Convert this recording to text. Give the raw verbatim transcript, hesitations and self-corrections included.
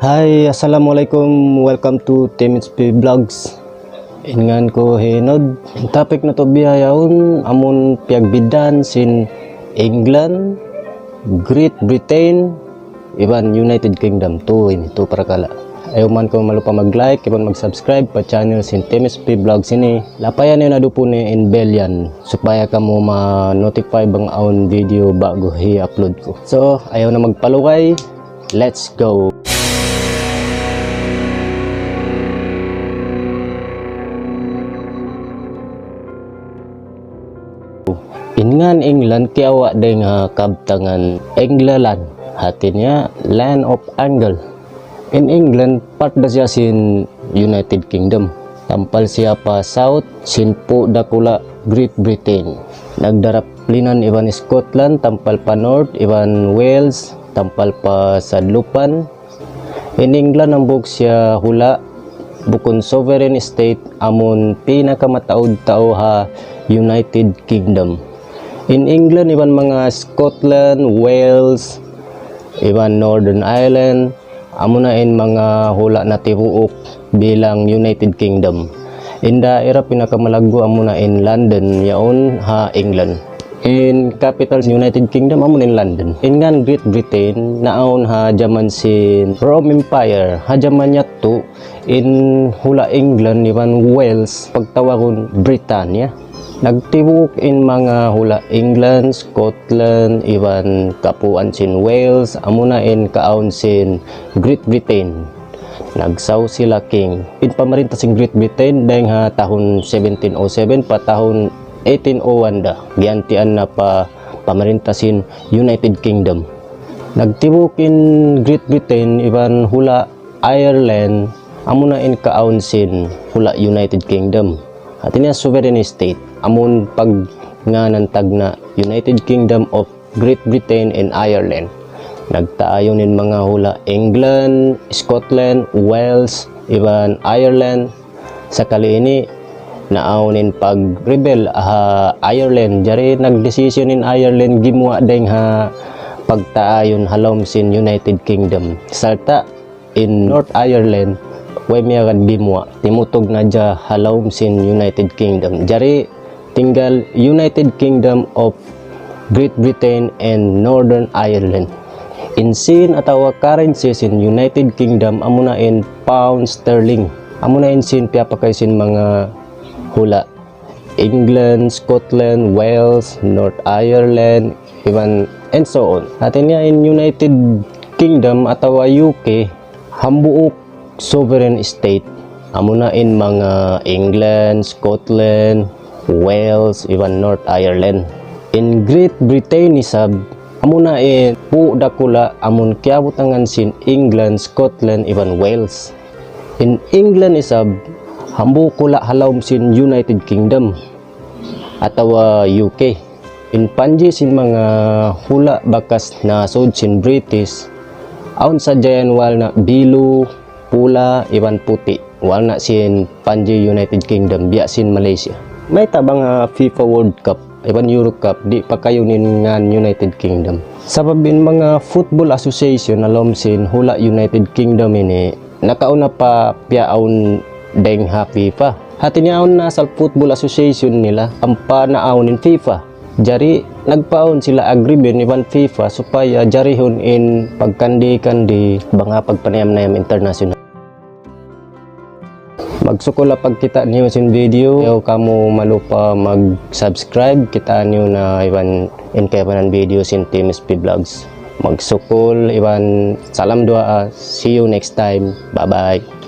Hi, assalamualaikum. Welcome to T M H P Vlogs. In ngan ku hi Nod. In topic natu' bihaun amun piyagbiddaan sin England, Great Britain, iban United Kingdom. Tu ini, tu parakala'. Ayaw man kamu malupa mag-like iban mag-subscribe pa channel sin T M H P Vlogs ini. Lapayan niyu na duun in bell yan supaya kamu ma-notify bang awn video ba'gu hi-upload ku. So, ayaw na magpalugay. Let's go! In ngan England kiyawa' dayn ha kabtangan Angleland, hati niya Land of Angle. In England, part da siya sin United Kingdom. Tampal siya pa south sin pu' dakula' Great Britain. Nagdarap linan iban Scotland, tampal pa north, iban Wales, tampal pa sadlupan. In England hambuuk siya hula', bukun sovereign state, amun pinakamataud tau ha United Kingdom. In England iban manga Scotland, Wales, iban Northern Ireland, amuna in manga hula' natibuuk bilang United Kingdom. In daira pinakamalaggu' amuna in London, yaun ha England. In capital United Kingdom amun in London. In ngan Great Britain, naawn ha jaman sin Rome Empire. Ha jaman yadtu, in hula' England iban Wales pagtawagun Britannia. Nagtibuuk in manga hula' England, Scotland, iban kapuan sin Wales, amuna in kaawn sin Great Britain. Nagsaw sila king. In pamarinta sin Great Britain dayn ha tahun seventeen oh seven pa tahun eighteen oh one da. Giyantian na pa pamarinta sin United Kingdom. Nagtibuuk in Great Britain iban hula' Ireland, amuna in kaawn sin hula' United Kingdom. Hati niya sovereign state, amun pagngānan tagna' United Kingdom of Great Britain and Ireland. Nagtaayun in manga hula' England, Scotland, Wales, iban Ireland. Sakali ini, naawn in pag-rebel ha Ireland. Jari nagdesisyon in Ireland gimuwa' dayn ha pagtaayun ha lawm sin United Kingdom. Sarta' in North Ireland, way miyagad gimuwa', timutug na hadja ha lawm sin United Kingdom. Jari, tinggal United Kingdom of Great Britain and Northern Ireland. In sin atawa currency sin United Kingdom, amuna in pound sterling. Amuna in sin piyapakay sin manga hula'. England, Scotland, Wales, North Ireland, iban and so on. Hati niya in United Kingdom atawa U K, hambuuk sovereign state. Amuna in manga England, Scotland, Wales, iban North Ireland. In Great Britain isab, amuna in pu' dakula' amun kiyabutangan sin England, Scotland, iban Wales. In England isab, hambuuk hula' ha lawm sin United Kingdom atawa U K. In panji sin manga hula' bakas nasud sin British, awn sadja yan walna' bilu, pula, iban puti'. Walna' sin panji United Kingdom, biya' sin Malaysia. Mayta' bang ha FIFA World Cup iban Euro Cup, di' pakayun in ngan United Kingdom. Sabab in manga football association ha lawm sin hula' United Kingdom ini, nakauna pa piyaawn dayn ha FIFA. Hati niya awn na asal football association nila, ampa naawn in FIFA. Jari, nagpaawn sila agreement iban FIFA supaya jarihun in pagkandi-kandi bang ha pagpanayam-nayam international. Magsukul ha pagkita' niyu sin video. Ayaw kamu malupa mag-subscribe. Kitaa niyu na iban in kaibanan video sin T M H P Vlogs. Magsukul iban salam duwaa. See you next time. Bye-bye.